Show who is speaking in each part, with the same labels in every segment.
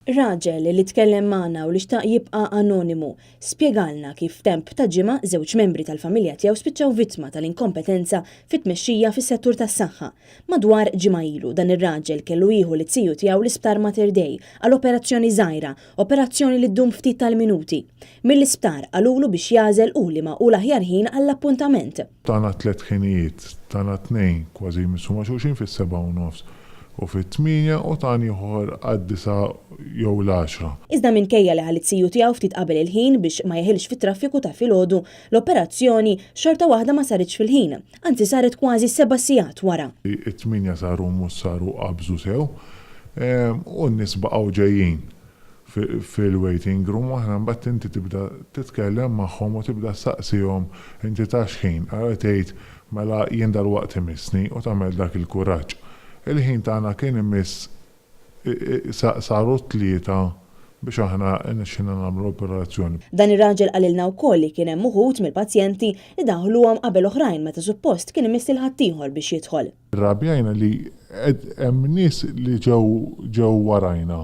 Speaker 1: Raġel li tkellem magħna u li xtaq jibqa' anonimu, spjegalna kif f'temp ta' ġimgħa żewġ membri tal-familja tiegħu spiċċaw vittma tal-inkompetenza fit-tmexxija fis-settur tas-saħħa. Madwar ġimgħa ilu, dan ir-raġel kellu jieħu lit-tiju tiegħu l-Isptar Mater Dei għal operazzjoni żgħira, operazzjoni li ddum ftit tal-minuti. Mill-isptar qalulu biex jagħżel hu liema hu l-aħjar ħin għall-appuntament.
Speaker 2: Tana tlett ħinijiet, tana tnejn kważi jmissu ma' xulxin fis-sebgħa u nofs u fit-tmienja u tani ieħor għad-disgħa jew l-għaxra.
Speaker 1: Iżda minkejja li ħa lit-tiju tiegħu ftit qabel il-ħin biex ma jeħilx fit-traffiku ta' filgħodu, l-operazzjoni xorta waħda ma saritx fil-ħin, anzi saret kważi seba' sigħat wara.
Speaker 2: It-tmienja saru mhux saru qabżu sew u n-nies baqgħu ġejjin fil-waiting room u aħna mbagħad inti tibda titkellem magħhom u tibda ssaqsihom inti ta' x'ħin, allura tgħid mela jien dalwaqt imissni u tagħmel dak il-kuraġġ. Il-ħin tagħna kien imiss saru t-tlieta biex aħna rnexxielna nagħmlu l-operazzjoni.
Speaker 1: Dan ir-raġel qalilna wkoll li kien hemm uħud mill-pazjenti li daħluhom qabel oħrajn meta suppost kien imiss lil ħaddieħor biex jidħol.
Speaker 2: Irrabjajna li hemm nies li ġew ġew warajna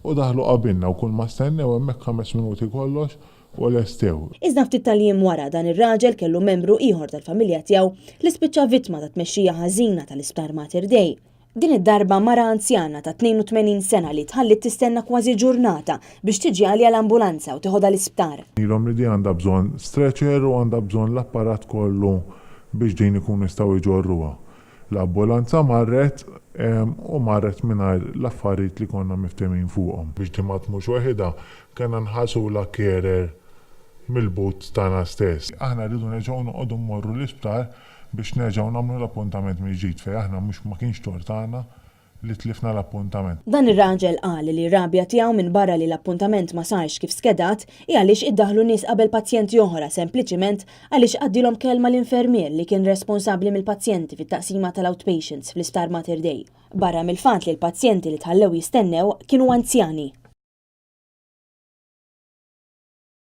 Speaker 2: u daħlu qabilna u kulma stennew hemmhekk ħames minuti kollox u lestew.
Speaker 1: Iżda ftit tal-jiem wara dan ir-raġel kellu membru ieħor tal-familja tiegħu li spiċċa vittma ta' tmexxija ħażina tal-Isptar Mater Dei. Din id-darba mara anzjana ta' 82 sena li tħalliet tistenna kważi ġurnata biex tiġi għaliha l-ambulanza u teħodha l-isptar.
Speaker 2: Ilhom li di għandha bżonn stretcher u għandha bżonn l-apparat kollu biex din ikunu jistgħu jġorruha. L-ambulanza marret u marret mingħajr l-affarijiet li konna miftehmin fuqhom. Biex din ma tmurx waħidha, kellna nħallsulha carer mill-but tagħna stess. Aħna rridu nerġgħu noqogħdu mmorru l-isptar biex nerġgħu nagħmlu l-appuntament mill-ġdid fejn aħna mhux ma kienx tort tagħna li tlifna l-appuntament.
Speaker 1: Dan ir-raġel qal li r-rabja tiegħu minbarra li l-appuntament ma sarx kif skedat hi għaliex iddaħħlu nies qabel pazjenti oħra sempliċiment għaliex għaddielhom kelma l-infermier li kien responsabbli mill-pazjenti fit-taqsima tal-outpatients fl-Isptar Mater Dei. Barra mill-fatt li l-pazjenti li tħallew jistennew kienu anzjani.